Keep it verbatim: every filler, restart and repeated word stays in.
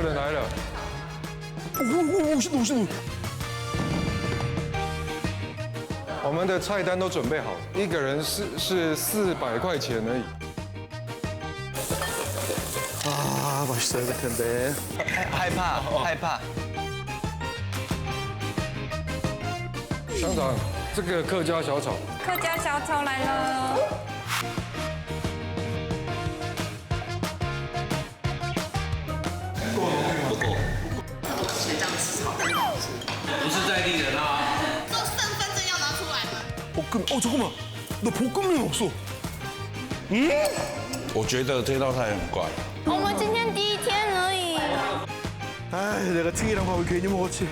人来了。哦，哦，哦，是，是。我们的菜单都准备好，一个人是，是四百块钱而已。 아, 맛있어야 될 텐데. 害怕，害怕。乡长，这个客家小炒。客家小炒来了。不够。不是在地人啊。这剩饭真要拿出来吗？ 어, 그, 어, 잠깐만. 나 볶음면 없어. 응? 我觉得这道菜很怪。我们今天第一天而已。 아, 내가 튀기란 밥을 괜히 먹었지.